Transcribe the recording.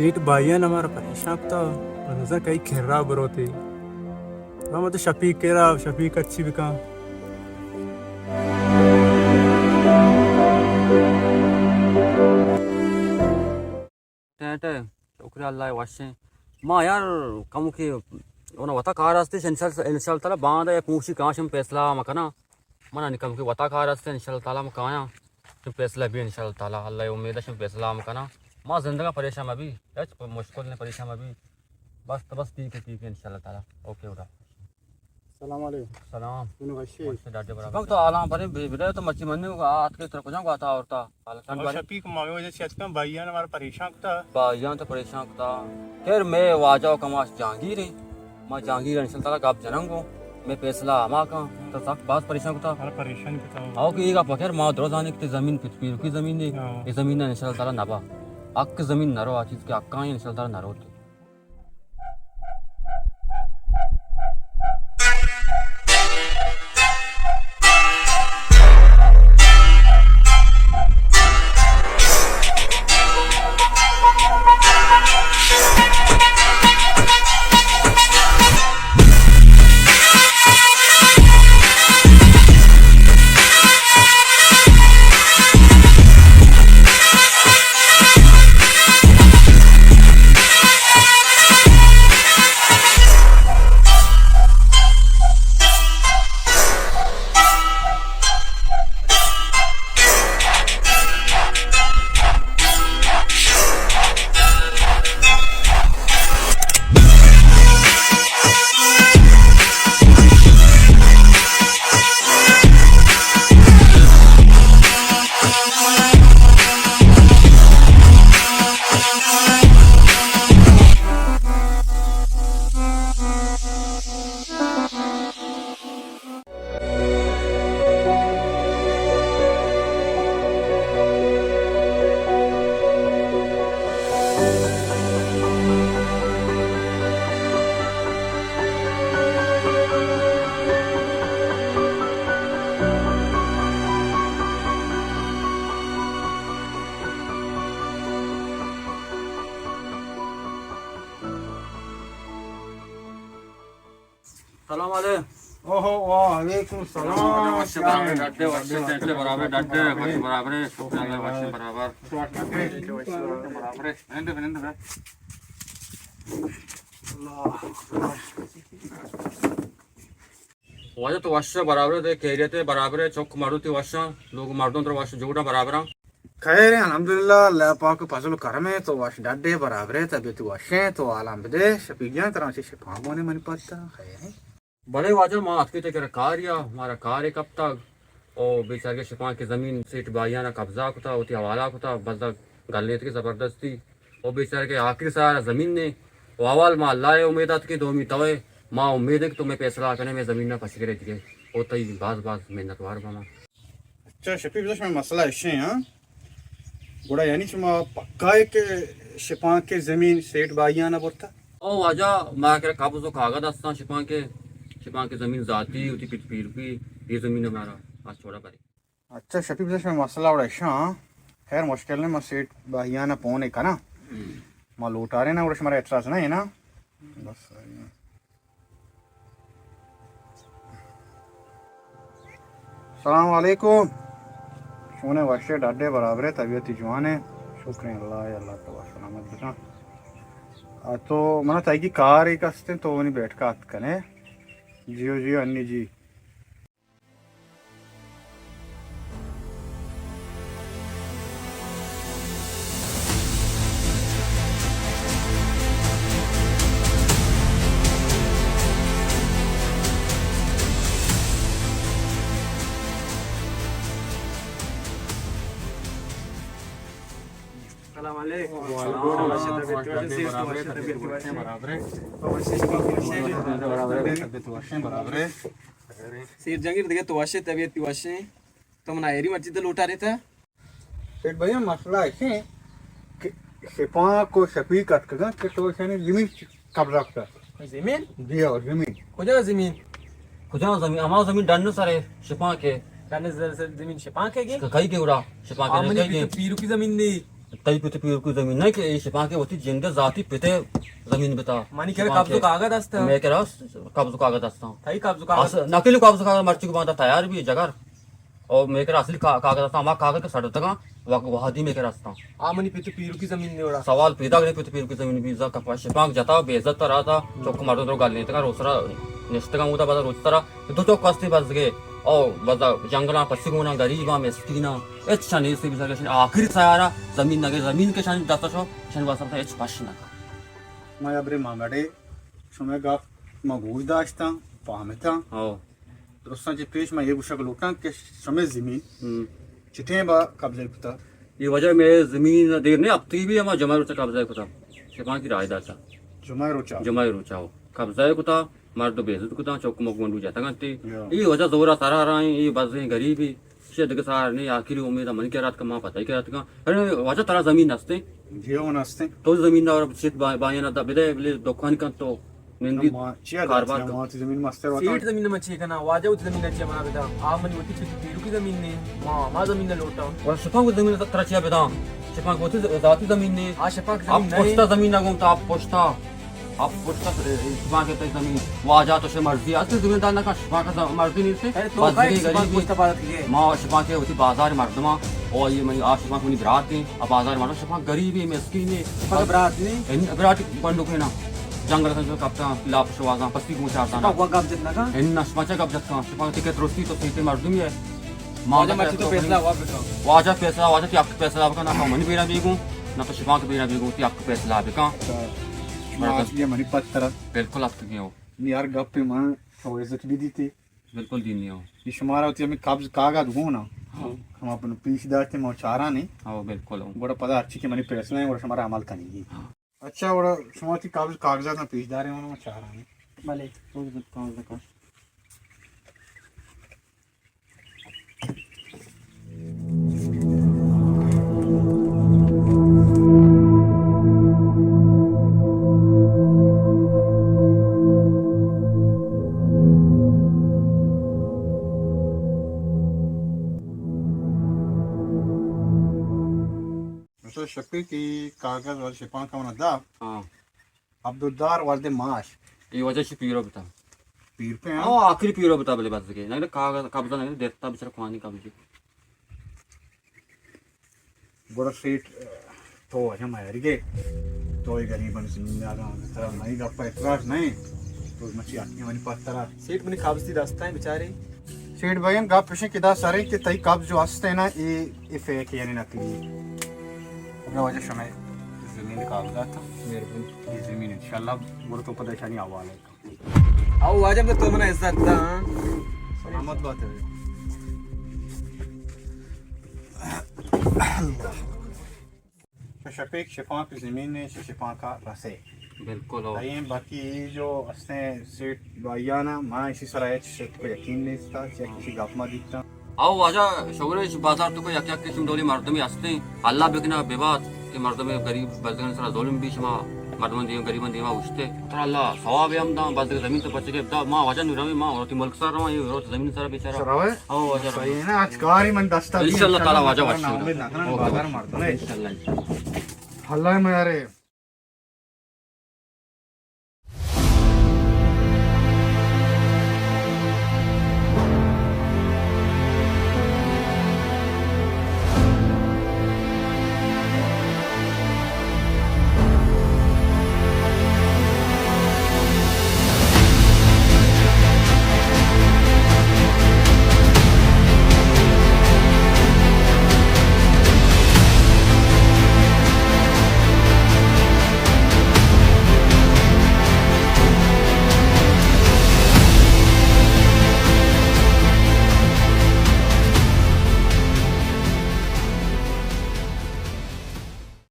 سیٹ بھائیان ہمارا پریشان کتا، نظر کئی کرا بروتے۔ ہم تو شفیق کرا، شفیق اچھی بکا۔ ٹیٹ ہے، شکر اللہ وشیں۔ ما یار کم کہ اونا وتا کار ہستش، انشاءاللہ، انشاءاللہ تعالی باندا یا پوشی کاش ہم فیصلہ ہم کناں۔ من انی کم کہ وتا کار ہستش، انشاءاللہ تعالی ہم کایاں۔ تو فیصلہ بھی انشاءاللہ تعالی، اللہ امید ہے ہم فیصلہ ہم کناں۔ ما زندگا پریشان مبی، ہچ مشکل نے پریشان مبی۔ بس تو بس ٹھیک ہے، ٹھیک ہے انشاءاللہ تعالی۔ اوکے اڑا۔ سلام علیکم۔ سلام۔ من وشی۔ وشی ڈاڈے برابر۔ تو حالاں برے بے بڑے تو مرچی منی آت کے تر کجا گواتا اورتا۔ حالاں اور برے۔ شفیق ما وجہ سے اتکاں بھائیان ہمارا پریشان کتا۔ بھائیان تو پریشان کتا۔ خیر میں واجہ و کماش جہانگیر ہیں۔ ما جہانگیر انشاءاللہ تعالی گپ جننگو۔ میں فیصلہ ہما کاں۔ تو سخت باز پریشان کتا۔ ہمارا پریشان کتا۔ او کہ یہ گپ خیر ما درو زانے کہ زمین پت پیرکی زمین ہے۔ ہاں۔ یہ زمین انشاءاللہ تعالی نبا۔ حق زمین نرو، آ چیز کے حقاں انشاءاللہ تعالی نرو۔ سلام علیکم۔ اوہو، وعلیکم السلام۔ وش برابر، ڈڈے، وش، ڈڈے، برابر، ڈڈے، وش برابر، شکر اللہ، وش برابر۔ برابر، نند، نند۔ اللہ اکبر۔ واجہ تو وش برابر ہے، خیریت ہے برابر ہے، چک مردو تی وش، لوگ مردم تر وش جوڑا برابر۔ خیر ہیں، الحمدللہ، اللہ پاک فضل و کرم ہے، تو وش ڈڈے برابر ہے، طبیعت وش ہے، تو عالم بدے، شفیق جان ترا چے شپاں بونے منی پتا، خیر ہیں۔ بلے واجہ ما اتکے تے کرا کاریا، مارا کارے کپتگ، او بیچارگے شپاں کے زمین سیٹ بھائیانا قبضہ کتا، وتی حوالہ کتا، بزگ گلینتگے زبردستی، او بیچارگے آخری سارا زمین نے، او اول ما اللہ امید اتکے دومی توے، ما امید ہے کہ تو میں فیصلہ کنے، میں زمین نہ پچ کرے دیگے، او تئی باز باز منتوار بما۔ اچھا شفیق، بزاں شمئے مسئلہ اشیں، ہاں؟ گڑا یعنی شما پکا ہے کہ شپانک زمین سیٹ بھائیانا برتا؟ او واجہ، مارا کرا قبض و کاغذ ہستاں شپانک، شپانک زمین ذاتی، وتی پت پیرکی، یہ زمین ہمارا، بس چھوڑا پرے۔ اچھا شفیق، بزاں شمئے مسئلہ وڑا اشاں، خیر مشکل نہیں، ما سیٹ بھائیانا پونے کنا، ما لوٹارے نا، وڑا شمارا اعتراض نہیں ہے نا؟ بس۔ السلام علیکم۔ شونے وشے ڈڈے برابرے، طبیعت جوانے، شکریں اللہ، اللہ تو سلامت بکن۔ آ تو منا تائیگی کار ایک ہستیں، تو ونی بیٹھ کا ات کنے۔ جیو جیو انی جی۔ السلام علیکم۔ وعلیکم السلام۔ سیر جہانگیر دگہ تو وشے، طبیعت وشے۔ تو منا ایری مرچی تو لوٹاریتا۔ سیٹ بھائی، مسئلہ ایسے ہیں کہ شپانک و شفیق اتکگاں کہ تو اشانی زمین قبضہ کتا۔ زمین؟ جی ہاں، زمین۔ کجا زمین؟ کجا زمین؟ ہما زمین ڈن سرے شپانک ہے۔ ڈن سر، سر زمین شپانک ہے گی؟ کئی کے اڑا؟ شپانک ہے، کئی کے؟ پیرو کی زمین دی۔ تئی پت پیرکی زمین نہ کہ اے شپانک ءِ وتی جند ءِ ذاتی پت ءِ زمین بتا۔ منی کرا شپانک قبض و کاغذ است۔ مئے کرا قبض و کاغذ است۔ تئی قبض و کاغذ؟ اس-، نقلی قبض و کاغذ مرچی کو باندا تیار بی جگر۔ او مئے کرا اصلی کا-، کاغذ است، ہما کاغذ کہ سڑتگاں، وق-، وہدی مئے کرا استاں۔ آ منی پت پیرکی زمین نے وڑا۔ سوال پیدا کرے پت پیرکی زمین بی، زا کپا شپانک جتا، بے عزت ترا تا، چک مردم تو گل نیتگاں، روسرا نشتگاں، اودا بدا روچ ترا دو چک ہستی بزگے، او بزا جنگلاں پسی گوناں، غریباں، مسکیناں، ہچ چا نیستی، بزا گشن آخری سیارا زمین نگے، زمین کہ شانی دستا شو، شانی واسطہ ہچ پش نکا۔ ما ابرے مامڑے، شمے گپ ما گوش داشتاں، پاہمتاں۔ ہو۔ درستاں چہ پیش ما یہ گوشگ لوٹاں کہ شمے زمین ہم۔ چٹیں با قبضہ کتا؟ یہ وجہ میں زمین دیر نہیں، ہفتے بھی ہما جمعہ روچا قبضہ کتا، شپانکی راہ داتا۔ جمعہ روچا؟ جمعہ روچا ہو۔ قبضہ کتا۔ مرد بے عزت کتاں، چک مک گونڈو جتگ انت۔ یا۔ اے واجہ زورا سرا رائیں، اے بزیں غریبے، چہ دگہ سار نے، آخری امید من کرا اتکاں، ما پتہ کرا اتکاں۔ ارے واجہ ترا زمین ہستیں؟ جی ہو ہستیں۔ تو زمین اور چت با-، بایاں دا بدے، بلے دکان کن تو نندی ما چیا کاروبار داتی، کن۔ ما تی زمین مستر وطن۔ سیٹ زمین من چی کنا، واجہ وتی زمین چی منا بدا۔ آ منی وتی چت پیرو کی زمین نے، ما، ما زمین نہ لوٹاں۔ اور شپانک زمین ترا چیا بدا؟ شپانک وتی ذاتی زمین نے۔ آ شپانک آپ زمین نہیں۔ پشتا زمین نہ گوم تو آپ پشتا۔ آپ پشتا، شپانک تئی زمین واجہ تو شے مرضی است، زمین دار نہ کن، شپانک مرضی نیست۔ ارے تو بس کائے دیگه شپانک غریبی۔ پشتا پارت کیے؟ ما شپانک وتی بازار مردماں، او یہ منی آ شپانک منی برات ہیں، آ بازار مردم شپانک غریبی مسکین ہے۔ شپانک برات نہیں؟ ان برات بندو کے نا، جنگل سے کپتا، لاپ شوازاں، پسی گوں چارتا نا۔ شپانک گپ جت نہ کن؟ ان شپانک گپ جت کن، شپانک تیکے درستی تو سیتے مردمی ہے۔ ما واجہ مرچی تو فیصلہ ہوا بکن۔ واجہ فیصلہ، واجہ تی حق فیصلہ بکن، نہ تو منی بیرا بیگوں، نہ تو شپانک بیرا بیگوں، تی حق فیصلہ بکن۔ اچھا۔ ما اصلی منی پترا۔ بالکل حق گیو۔ نی ہر گپ من تو عزت بھی دیتی۔ بالکل دینی ہو۔ یہ شمارا ہوتی ہمیں قبض کاغذ گونا۔ ہاں۔ ہم اپن پیش داشتے ما چارا نہیں۔ ہاں، بالکل ہو۔ گوڑا پدا ہرچی کہ منی فیصلہ ہے، گوڑا شمارا عمل کنی گی۔ ہاں۔ اچھا، وڑا شما تی قبض کاغذات نا پیش دارے ہوں، چاراں۔ بلے، تو کاغذ کا۔ مثلا شپی کی کاغذ اور شپان کا منا دا۔ ہاں۔ عبدالدار ولد ماش۔ اے واجہ چہ پیرو بتا۔ پیر پہ ہاں؟ ہاں، آخری پیرو بتا بلے بس کے۔ نگدے کاغذ قبضہ نگدے دیتا بچار کوانی قبضی۔ گوڑا سیٹ تو واجہ مہری گے۔ تو یہ غریبان زمینداراں، ترا مئی گپا اعتراض نہیں۔ تو مچی آتی منی پترا۔ سیٹ منی قبض تی دستا ہے بیچارے۔ سیٹ بھائیان گپ پشے کہ دا سرے کہ تئی قبض جو ہستے نا، اے، اے فیک یعنی نقلی۔ ابنا واجہ شمئے زمین کاغذات۔ مہربانی۔ یہ زمین انشاءاللہ گڑا تو پدا شانی حوالہ کن۔ او واجہ، تو منا عزت دا، ہاں۔ سلامت بات ہے۔ شپیک شپانک زمین نے، شپانکا رسے۔ بالکل ہو۔ دائیں باقی یہ جو استیں سیٹ بھائیانا، ما اسی سرا ہچ شک یقین نیستا، چہ کسی گپ ما دیتا۔ او واجہ، شغل بازار تو کو یک یک قسم ڈولی مردمی ہستیں۔ اللہ بکنا ببات کہ مردم غریب بزگان سرا ظلم بی، شما مردمان دیما، غریبان دیما اوشتے۔ ترا اللہ ثواب ہم داں، بزگ زمین تو بچے کے دا، ما واجہ نو روی، ما وتی ملک سر رواں، یہ روت زمین سر بیچارہ۔ سر روے؟ او واجہ۔ صحیح ہے نا، آج کاری من دستا دی، انشاءاللہ تعالی واجہ وشی۔ ناامید نہ کرنا، اوکے۔ بازار مردم ہے۔ انشاءاللہ۔ اللہ میں یارے۔